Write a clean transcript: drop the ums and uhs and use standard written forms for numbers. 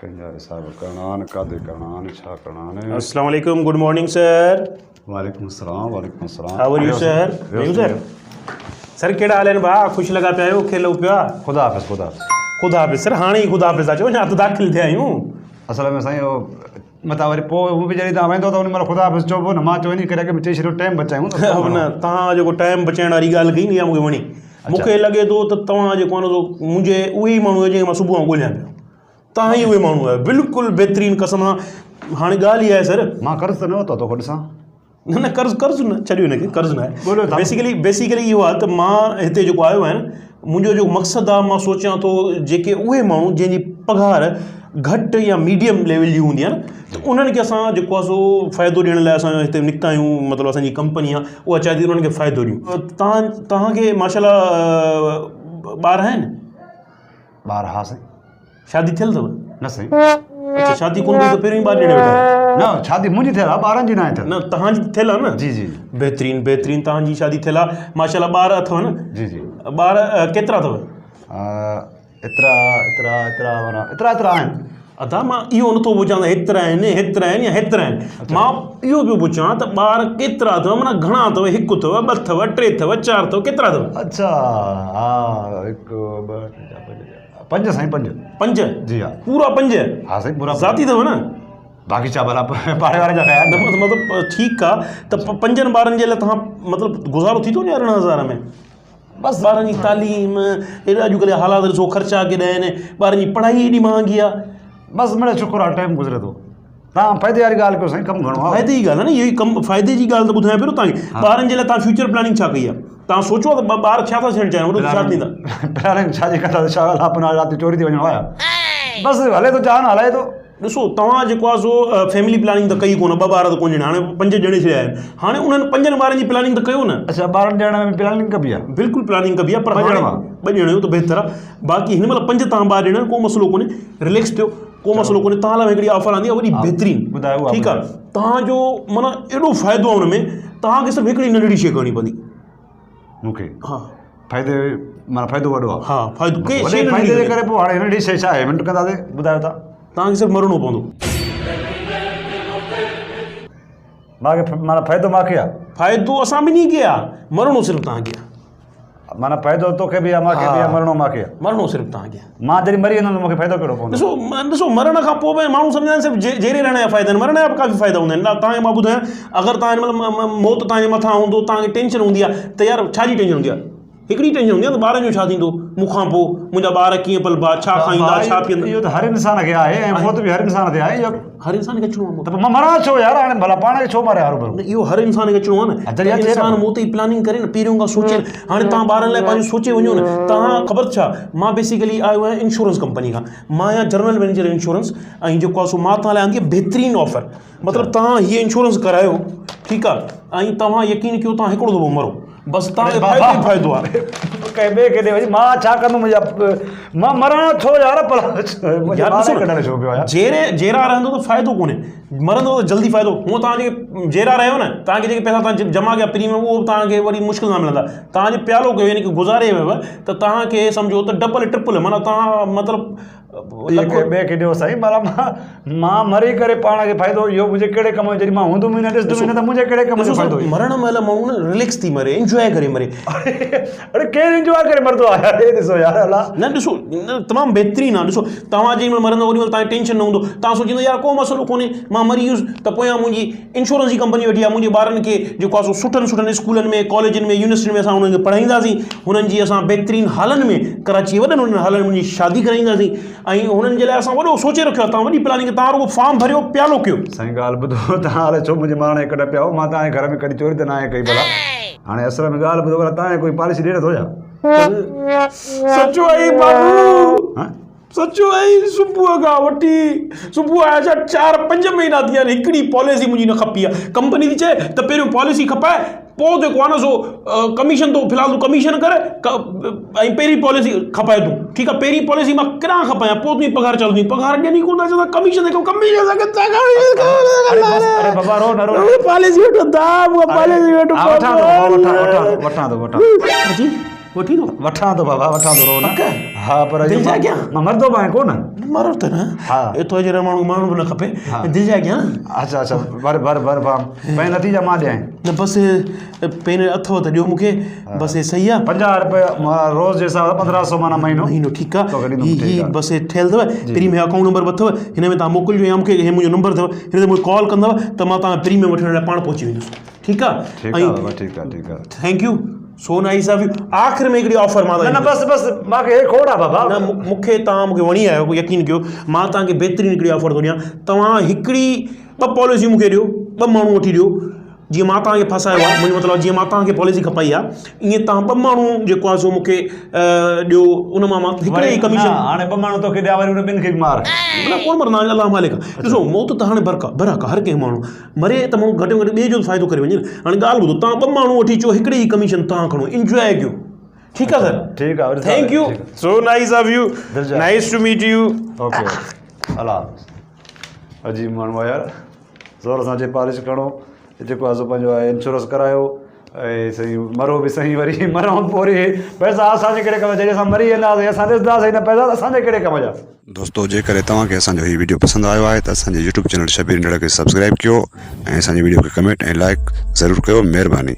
ڪنهن جا حساب ڪرڻا آهن، ڪاڏي ڪرڻا آهن، ڇا ڪرڻا آهن. السلام عليڪم گڊ مارننگ سر. وعليڪم السلام وعليڪم السلام. How are you sir? ويو سر. سر ڪهڙا حال آهن ڀاء خوش لڳا پيا آهيو کيلو پيو آ. خدا حافظ خدا حافظ. خدا حافظ سر هاڻي ئي خدا حافظ ٿا چئو اڃا ته داخل ٿيا آهيون. اصل ۾ سائين اهو متان وري پوء هو به جڏهن توهان ويندو ته ان مهل خدا حافظ چئبو نه مان چيو انهي ڪري اڳ ۾ چئي ڇڏيو ٽائيم بچايون نه نه توهان جيڪو ٽائيم بچائڻ واري ڳالهه ڪئي نه اها مون کي وڻي مون کي لڳي ٿو ته توهان جيڪو آهي نه سو منهنجي اهي ئي ماڻهو آهيو جنهن کي مان صبح کان ڳوليان پيو توهان ئي اهي ماڻهو آهيو بلڪل بهترين قسم سان هاڻي ڳالهه اها آهي سر مان قرض ته نه ورتو آهي توکان ڏسان. نه نه قرض قرض نه ڇڏيو هن کي قرض نه آهي بيسيڪلي بيسيڪلي اهو آهي ته مان هتي جيڪو آيو آهيان منهنجو جيڪو مقصد آهي مان سوچيان ٿو جيڪي اهي ماڻهو جنهن جي پگهار گهٽ يا ميڊيم ليول جي هوندي آهي نه ته انهن کي اسان جيڪو آهي سو فائدو ڏيڻ لاء اسان هتي نڪتا آهيون مطلب اسانجي ڪمپني آهي اها چاهي ٿي انهن کي فائدو ڏيون تان توهان کي ماشاء الله ٻار آهن؟ ٻار ها سائين. شادي ٿيل اٿو؟ نه سائين. اڇا شادي ڪونه ڪئي ته پهريون ئي ٻار ڏيڻ ويٺا آهيو. نه شادي منهنجي ٿيل آهي ٻارن جي ناهي ٿيل. نه توهان جي ٿيل آهي نه؟ جي جي. بهترين بهترين توهان جي شادي ٿيل آهي ماشاءالله ٻار اٿو نه؟ جي جي. ٻار ڪيترا اٿو؟ ايترا ايترا ايترا معنيٰ ايترا ايترا آهن. ادا مان اهو نٿو پڇان ته هيترا آهن هيترا آهن يا هيترا آهن مان اهو پيو پڇان ته ٻار ڪيترا اٿو معنيٰ گهڻا اٿو هڪ اٿو ٻه اٿو ٽي اٿو چار اٿو ڪيترا اٿو؟ اڇا ها هڪ ٻه ٽي چار پنج پنج سائين پنج. پنج؟ جي ها. پورا پنج؟ ها سائين پورا. ذاتي اٿو نه؟ باقي ڇا ڀلا پاڙي وارن جا خيال. نه مطلب ٺيڪ آ ته پنجن ٻارن جي لاء توهان مطلب گذارو ٿي ٿو وڃي 18 هزار ۾؟ بس ٻارن جي تعليم ايڏا اڄڪلهه جا حالات ڏسو خرچا ڪيڏا آهن ٻارن جي پڙهائي ايڏي مهانگي آ. بس مڙئي شڪر آ ٽائيم گذري ٿو. توهان فائدي واري ڳالهه ڪيو سائين ڪم گهڻو آ. فائدي جي ڳالهه آ نه اهو ئي ڪم فائدي جي ڳالهه ته ٻڌايان پيو نه توهان کي ٻارن جي لاء توهان فيوچر پلاننگ ڇا ڪئي آ؟ توهان سوچيو آ ته ٻار ڇا ٿا ٿيڻ چاهين وڏو ٿي ڇا ٿيندا؟ پلاننگ ڇا جي ڪندا ڇا الله پناهه رات جو چوري ٿي وڃڻو آ بس هلي ٿو جهان هلائي ٿو. ڏسو توهان جيڪو آ سو فيملي پلاننگ ته ڪئي ڪونه ٻه ٻار ته ڪونه ڄڻيا هاڻي پنج ڄڻي ڇڏيا آهن هاڻي انهن پنجن ٻارن جي پلاننگ ته ڪيو نه. اڇا ٻارن ڄڻڻ ۾ پلاننگ ڪبي آ؟ بلڪل پلاننگ ڪبي آ پر هاڻي ٻه ڄڻيو ته بهتر آ باقي هن مهل پنج توهان ٻار ڄڻيا ڪو مسئلو ڪونهي رليڪس ٿيو ڪو مسئلو ڪونهي توهان لاء هڪڙي آفر آندي آهي وڏي بهترين ٺيڪ آهي توهان جو معنيٰ ايڏو فائدو آهي ان ۾ توهان کي صرف هڪڙي ننڍڙي شيء ڪرڻي پوندي مونکي ها فائدي معنيٰ فائدو وڏو آهي ها فائدو وڏي فائدي جي ڪري پوء هاڻي ننڍي شيء ڇا آهي منٽ ڪنداسي ٻڌايو ٿا توهان کي صرف مرڻو پوندو مانکي معنيٰ فائدو مانکي آهي فائدو اسان ٻنهي کي آهي مرڻو صرف توهان کي آهي معنيٰ فائدو توکي به آهي مانکي به آهي مرڻو مانکي آهي. مرڻو صرف توهان کي آهي. مان جڏهن مري ويندم ته مونکي فائدو ڪهڙو پوندو؟ ڏسو ڏسو مرڻ کان پوء به ماڻهو سمجهندا آهن صرف جيئري رهڻ جا فائدا آهن مرڻ جا به ڪافي فائدا هوندا آهن توهان کي مان ٻڌايان اگر توهان هن مهل موت توهان جي مٿان هوندو توهان کي ٽينشن هوندي آهي ته يار ڇا جي ٽينشن هوندي آهي هڪڙي ٽينشن هوندي آهي ته ٻارن جو ڇا ٿيندو مون کان پوء منهنجا ٻار ڪيئن پلبا ڇا کائيندا ڇا پيئندا. اهو ته هر انسان کي آهي ۽ موت به هر انسان تي آهي اهو. هر انسان کي اچڻو آهي موت. ته پوء مان مران ڇو يار هاڻي ڀلا پاڻ کي ڇو ماريان هروڀرو. نه اهو هر انسان کي اچڻو آهي نه ته انسان موت جي پلاننگ ڪري نه پهريون کان سوچي نه هاڻي توهان ٻارن لاء پنهنجو سوچي وڃو نه توهان خبر ڇا مان بيسيڪلي آيو آهيان انشورنس ڪمپني کان مان آهيان جنرل مئنيجر انشورنس ۽ جيڪو آهي سو مان توهان لاء آندي آهي بهترين آفر مطلب توهان هيء انشورنس ڪرايو ٺيڪ آهي ۽ توهان يقين ڪيو توهان هڪڙو دفعو مرو بس توهان کي فائدو ئي فائدو آهي. ڪنهن ٻئي کي ڏي وڃ مان ڇا ڪندم يا مان مران ڇو يار پر يار ڏسو نه ڇو پيو آهيان جيئري جيئرا رهندو ته فائدو ڪونهي مرندو ته جلدي فائدو هونء توهان جيڪي جيئرا رهيو نه توهان کي جيڪي پئسا توهان جمع ڪيا پريميم اهو به توهان کي وري مشڪل سان ملندا توهان جي پيالو ڪيو يعني ڪي گذاري ويو ته توهان کي سمجهو ته ڊبل ٽرپل معنيٰ توهان مطلب ٻئي ٻئي کي ڏيو سائين ڀلا مان مان مري ڪري پاڻ کي فائدو اهو منهنجي ڪهڙي ڪم جو جڏهن مان هوندم ئي نه ڏسندم ئي نه ته منهنجي ڪهڙي ڪم جو فائدو مرڻ مهل ماڻهو نه رليڪس ٿي مري انجواء ڪري مري. اڙي ڪير انجواء ڪري مرندو آهي يار هي ڏسو يار الله. نه ڏسو تمام بهترين آهي ڏسو توهان جنهن مهل مرندو اوڏي مهل توهان کي ٽينشن نه هوندو توهان سوچيندو يار ڪو مسئلو ڪونهي مان مري ويس ته پويان منهنجي انشورنس جي ڪمپني ويٺي آهي منهنجي ٻارن کي جيڪو آهي سو سٺن سٺن اسڪولن ۾ ڪاليجن ۾ يونيورسٽين ۾ اسان انهن کي پڙهائينداسين هنن جي اسان بهترين هالن ۾ ڪراچي جي وڏن وڏن هالن ۾ انهن جي شادي ڪرائينداسين ۽ هنن جي لاء اسان وڏو سوچي رکيو آهي توهان وڏي پلاننگ توهان رڳو فارم ڀريو پيالو ڪيو. سائين ڳالهه ٻڌو توهان الائي ڇو منهنجي ماڻهن کي ڪڍ پيا هو مان توهان جي گهر ۾ ڪڏهن چوري ته ناهي ڪئي ڀلا هاڻي اصل ۾ ڳالهه ٻڌو ڀلا توهان کي ڪوئي پاليسي ڏئي نٿو ڇا؟ سچو آهين بابو. سچو ائين صبح کان وٺي صبح آيا ڇا چار پنج مهينا ٿي ويا آهن هڪڙي پاليسي منهنجي نه کپي آهي ڪمپني ٿي چئي ته پهريون پاليسي کپائي پوء جيڪو آهي نه سو ڪميشن تون في الحال تون ڪميشن ڪر ۽ پهرين پاليسي کپائي تون ٺيڪ آهي پهرين پاليسي مان ڪيڏانهن کپايان پوء تنهنجي پگهار چالو ٿيندي پگهار ڏين ئي ڪونه ٿا چون ٿا ڪميشن تي ڪميشن پاليسي وٺو دا پاليسي وٺو وٺان ٿو وٺان ٿو وٺان ٿو. جي. وٺي ٿو؟ وٺان ٿو بابا وٺان ٿو رو نه. پڪ؟ ها پر دل جا ڪيان؟ مان مردو به آهيان ڪو نه. مرو ته نه. ها. تو جهڙا ماڻهو ماڻهو به نه کپي. دل جا ڪيان؟ اچا اچا ڀر ڀر ڀر فارم. پين اٿي جا مان ڏيانء؟ نه بس پين اٿو ته ڏيو مونکي بس هي صحيح آ. 50 روپيه روز جي حساب سان 1500 معنيٰ مهينو. مهينو ٺيڪ آ. توکي ڏيندم هي ٺيڪ هي آ. بس هي ٺهيل اٿو. پريميم هي اڪائونٽ نمبر به اٿو هن ۾ توهان موڪلجو يا مونکي هي منهنجو نمبر اٿو هن تي مونکي ڪال ڪندو ته مان توهان پريميم وٺڻ لاء پاڻ پهچي ويندس. ٺيڪ آ. ٺيڪ آ بابا ٺيڪ آ ٺيڪ آ. Thank you so nice of you آخر ۾ هڪڙي آفر مان نه نه بس بس مانکي هي کوڙ آ بابا. نه مونکي توهان مونکي وڻي آيو يقين ڪيو مان توهان کي بهترين هڪڙي آفر ٿو ڏيان توهان هڪڙي ٻه پاليسيون مونکي ڏيو ٻه ماڻهو وٺي ڏيو جيئن مان توهان کي ڦاسايو آهي منهنجو مطلب جيئن مان توهان کي پاليسي کپائي آهي ائين توهان ٻه ماڻهو جيڪو آهي سو مونکي ڏيو ان مان مان هڪڙي ئي ڪميشن هاڻي ٻه ماڻهو توکي ڏيان وري ان ٻن کي به مار. نه ڪونه مرندا الله مالڪ آهي ڏسو موت ته هاڻي برڪ آهي برحق آهي هر ڪنهن ماڻهو مري ته ماڻهو گهٽ ۾ گهٽ ٻئي جو ته فائدو ڪري وڃي نه هاڻي ڳالهه ٻڌو توهان ٻه ماڻهو وٺي اچو هڪڙي ئي ڪميشن توهان کڻو انجواء ڪيو ٺيڪ آهي سر ٺيڪ آهي thank you so nice of you nice to meet you okay الله حافظ عجيب ماڻهو آهي يار زور سان چئي پالش کڻو جيڪو آهي سو پنهنجو آهي انشورنس ڪرايو ۽ سائين مرو به سائين وري مرون پوء وري پئسا اسان جي ڪهڙي ڪم جا جڏهن اسان مري وينداسين اسان ڏسنداسين نه پئسا اسان جي ڪهڙي ڪم جا. دوستو جيڪڏهن توهان کي اسان جو هي وڊيو پسند آيو آهي ته اسان جي يوٽيوب چينل شبير انڙ کي سبسڪرائب ڪيو ۽ اسان جي وڊيو کي ڪمينٽ ۽ لائڪ ضرور ڪيو مهرباني.